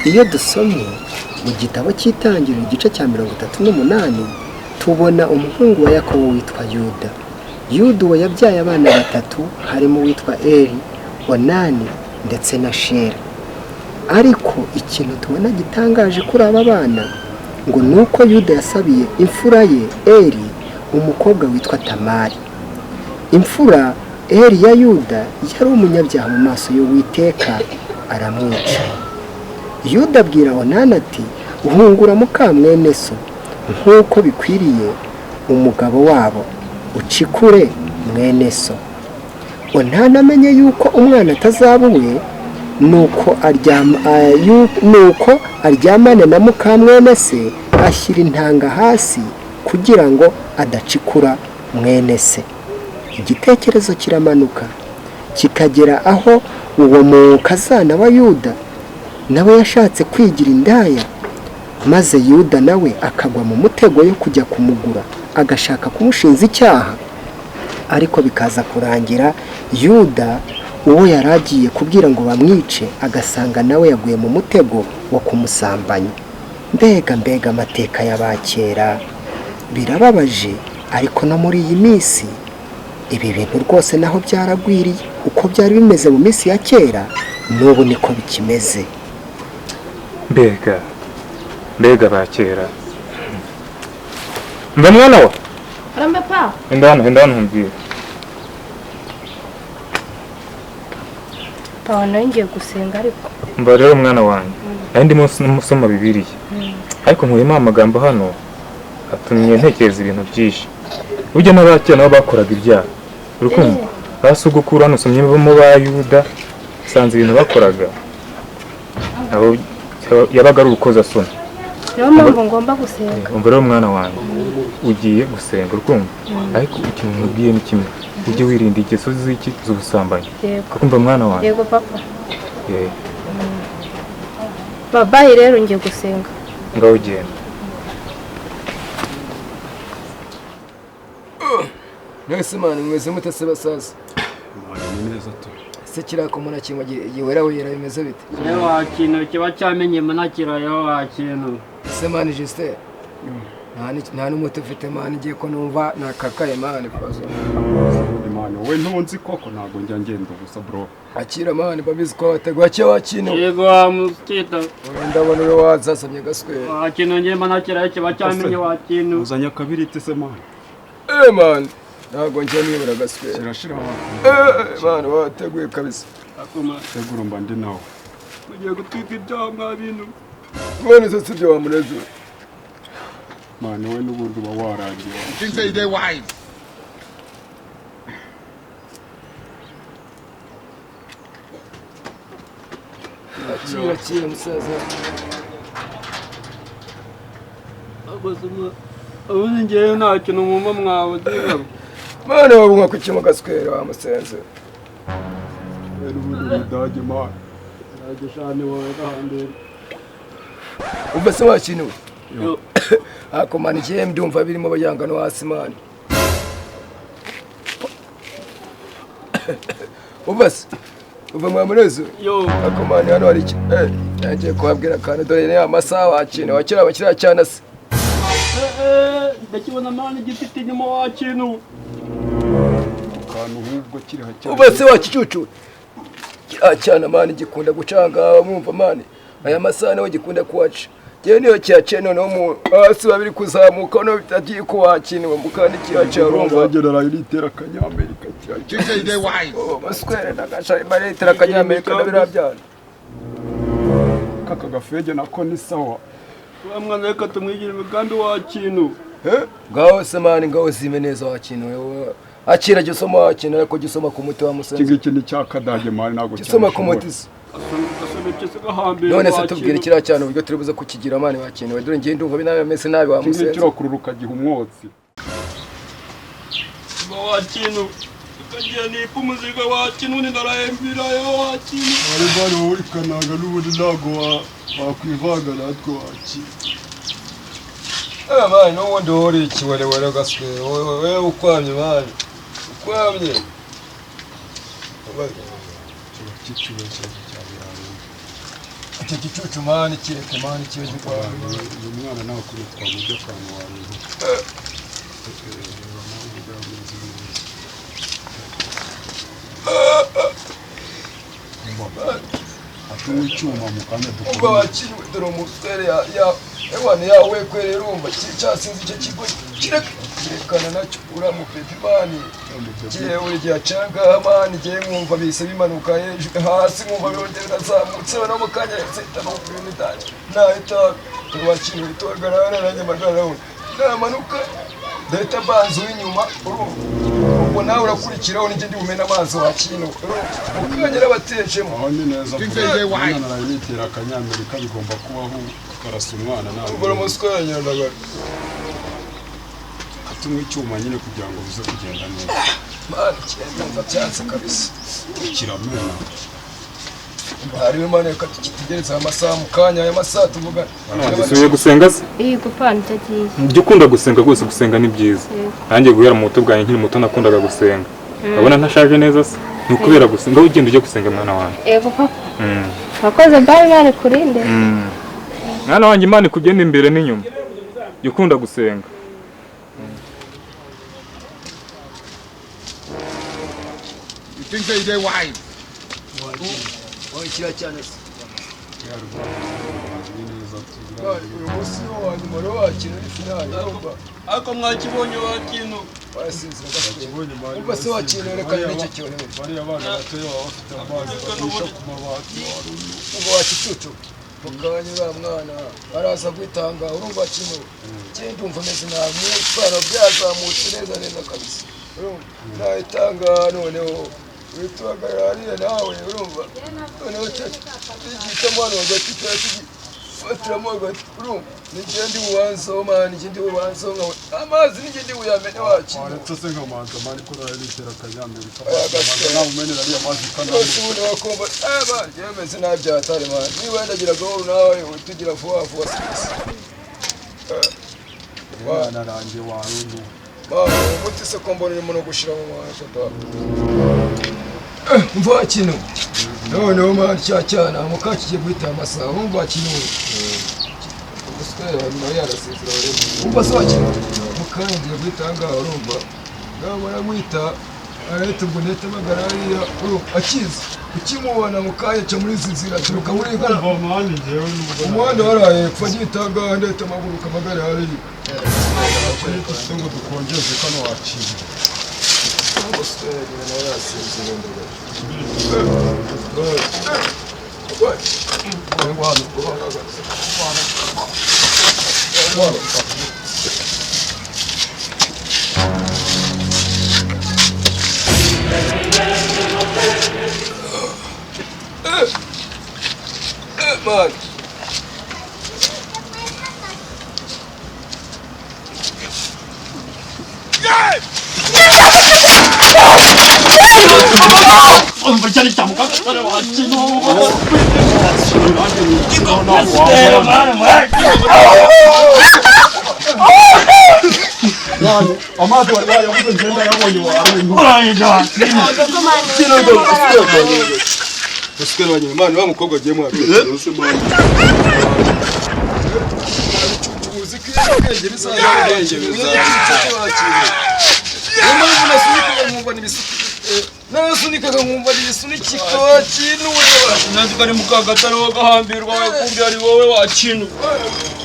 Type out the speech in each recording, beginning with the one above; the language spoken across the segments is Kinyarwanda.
Iyo dusomye mu gitabo cy'Itangiriro, igice cya 38, tubona umuhungu wa Yakobo witwa Yuda. Yuda uwo yabyaye abana batatu, harimo uwitwa Eri, Onani ndetse na Shera. Ariko ikintu tubona gitangaje kuri aba bana ngo ni uko Yuda yasabiye imfura ye Eri umukobwa witwa Tamari. Imfura Eri ya Yuda yari umunyabyaha mu maso y'Uwiteka, aramwica. Yuda abwira Onani ati: "Hungura mukamwene so nk'uko bikwiriye umugabo wabo, ucikure mwene so." Onani amenye yuko umwana atazaba uwe, nuko aryamane na mukamwene se, ashyira intanga hasi kugira ngo adacikura mwene se. Igitekerezo kiramanuka kikagera aho uwo mukazana wa Yuda nawe yashatse kwigira indaya, maze Yuda nawe akagwa mu mutego yo kujya kumugura, agashaka kumushinza icyaha. Ariko bikaza kurangira Yuda uwo yari agiye kubwira ngo bamwice, agasanga nawe yaguye mu mutego wo kumusambanya. Mbega mbega amateka y'abakera! Birababaje, ariko no muri iyi minsi ibi bintu rwose naho byaragwiriye. Uko byari bimeze mu minsi ya kera, n'ubu niko bikimeze. Mbega mbega ba kera! Mba mwana wa. Karame, pa. Enda hano, enda hano nkubwire. Pa, nawe ngiye gusenga ariko. Mba rero mwana wanjye, nari ndimo nsoma Bibiliya, ariko nkuyemo amagambo hano atumye ntekereza ibintu byinshi. Burya n'abakera nabo bakoraga ibyaha, uri kumva? Ba sogokuru, hano usomye mu ba Yuda, usanze ibintu bakoraga abo yabaga ari urukozasoni. Niyo mpamvu ngomba gusenga. Umva rero mwana wanjye, ugiye gusenga, uri kumva? Ariko ikintu nkubwiye ni kimwe: ujye wirinda ingeso z'iki, z'ubusambanyi. Yego. Kumva mwana wanjye? Yego, papa. Eh. Babaye rero, ngiye gusenga. Ngaho ugenda. Mwese mani, mwese mutese basaza? Mani, ni neza tu. Se kiriya ko umuntu akinywa giwera wera, bimeze bite? Iyo wa kintu kiba cyamenye munakirayo wa kintu. Ese mani Justin, nta n'umuti ufite mani? Ngiye ko numva nakakaye mani pazo. Imana wowe ntunzi koko, ntabwo njya ngenda ubusa, bro. Akira mani, babizi ko wateguye akira wakintu. Yego wa mukita. Ndabona uri wazasamye gaswera. Wa kintu ngiye munakirayo kiba cyamenye wa kintu. Uzanye akabiriti se mani? Eh mani, ntabwo njya nibura gaswera. Kirashira. Eh mani, wateguye kabisa. Akuma. Tegura mba ndi nawe. Mugiye gutwika ibyaha mwa bintu. None se sibyo wamuneze? Mani, wowe n'ubundi uba warangiye. Think say they wise. Akira, akira musaza. Ubundi ngewe nta kintu mwumva mwabuze. Mani, wabunga ku cyuma gaswera wamusenze. Wowe n'ubundi uri mani. Ndagishane wowe gahambere. Umva se wakintu. Yo. Ako mani, ngiye ndumva birimo bayangano hasi mani. Umva se. Uva mwamurezo. Yo. Ako mani, hano hari iki? Eh, yagiye kubabwira akantu, dore ni amasaha wakintu. Wakira abakiriya cyane se. Ndakibona mani gifite inyuma wa kintu. Akantu ahubwo kiri hacyari. Umva se wakicucu. Kiriya cyana mani gikunda gucanga, mwumva mani. Aya masaha niho gikunda kuwaca. Ngewe niyo kiyaciye noneho mu hasi babiri kuzamuka noneho bitagiye kuwakinwa mukandi kiyaciye, urumva. Uragera rayo nitera akanyamerika kiracyari. Think say they wise. Oh, maswere ndagasha imaritira akanyamerika na biriya byana. Kaka gafege nako ni sawa. Wa mwana, reka tumwigire imigambi wa kintu. Eh, ngaho se mani, ngaho zime neza wakintu. Wewe akira jya usoma wakintu, ariko jya usoma ku muti wa Iki musenzi. ngiki ni cyakadage mani, ntabwo Jya usoma ku muti se. Asobetse gahambere. None se tubwire kiriya cyane uburyo turi buze kukigira mani wakintu. Dore ngiye ndumva binabi, mese nabi wa Iki ngiki musenzi. urakururuka giha umwotsi. Wa kintu. Ukagiye nipa umuzigo wa kintu undi ndarahembirayo wa kintu. Wari bari wowe ikanaga n'ubundi ntabwo wakwivanga natwe wakira. Eh mani, n'ubundi wowe uri ikiwerewere gaswera. Wowe ukwamye mani. Ukwamye. Kikiwe cyane cyane. Icyo gicucu mani kireke mani kibe gikora. Uyu mwana nawe kuri twamujya akantu wareba. Reba nawe uburyo ameze neza. Atunywa icyuma mu kanya Ubwo dukora. wakiriwe dore umusore ya ewana yawe kwerera urumva cyasinze icyo kigo kirekana nacyo uramupepe mani. Gihe buri gihe acanga mani gihe nkumva bise bimanuka hejuru hasi nkumva birongera birazamutse no mu kanya yahita numva ibintu bitanje nahita wakiriwe itogarara nanjye magara namanuka ndahita mbanza uw'inyuma urumva ubwo nawe urakurikiraho nijye ndi bumene amazi wakino urumva mu kanya n'abatejemo. Aho ni neza. Think they wise. Umwana araye nitera akanyamerika bigomba kubaho ukarasa umwana nawe. Ubwo umusore yanyarwanda Atunywa icyuma nyine kugira ngo bize kugenda neza. Mani ndumva byanze kabisa. Kiramena. Hariho imana reka tukitegereza aya masaha mu kanya aya masaha tuvugana. Usubiye gusenga se? Yego pa nicyo agiye. Jya ukunda gusenga rwose, gusenga ni byiza. Nanjye guhera mu buto bwanjye nkiri muto nakundaga gusenga. Urabona ntashaje neza se? Ni ukubera gusenga. Wowe ugenda ujye gusenga mwana wanjye. Yego papa. Urakoze bye Imana ikurinde. Mwana wanjye Imana ikugenda imbere n'inyuma. Jya ukunda gusenga. You think they dey wise. Wakira cyane se. Ni neza tugira. Uyu munsi ni uwa nyuma rero wakina uri finali urumva. Ariko mwakibonye wakintu. Warasinzira Bakibonye mani. Ubwo se wakina reka n'icyo cyorezo. Bariya bana batoya baba bafite amazi bagurisha ku mabati. Ubwo wakicucu mukanya uriya mwana araza kwitanga urumva kino genda umva ameze nabi umutwaro byazamutse neza neza kabisa urumva nahitanga noneho uhita uhagarara hariya nawe urumva noneho tugihitamo hano hagati tugifatiramo hagati urumva nijye ndi bubanzeho mani nijye ndi bubanzeho nkawe amazi nijye ndi buyamene wakino Waretse se nkamanza mani ko naraye nitera akanyamerika. Oya, gasore. Nawe umenera ariya mazi Rwose kanamura. ubundi wakumva aba yemeze nabi byatari mani niba wendagira gahoro nawe uhita ugira vuba vuba sibisi. Umwana aranjye warundu. Mama, umuti se ko mbona urimo no gushira mu maso da. Mva kino. Noneho mani cya cyana muka kigiye guhita amasaha umva kino. Umusore wa nyuma yarasezera rero. Umva se wakino. Muka ngiye guhita ngaho urumva. Namara guhita arahita ubwo ndahita amagara hariya urumva akiza. Ukimubona mu kanya aca muri izi nzira aturuka muri iyi Umva mani njyewe nubwo umuhanda waraye epfo agihita ngaho ndahita amaguruka amagara hariya. Dufite ngo dukongeze kano wakira. Man. Amazi wari wayabuze ngenda yabonye warundu. Usikana wanyuma mani wa mukobwa agiye mwaka. Muziki ubwenge bizaza niyo mpamvu nasunikaga nkumva nasunikaga nkumva nibisunikika wakintu Nanzi kari mukagatare wagahambirwa kumbi ari wowe wakintu.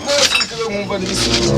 nasunikaga nkumva nibisunikika.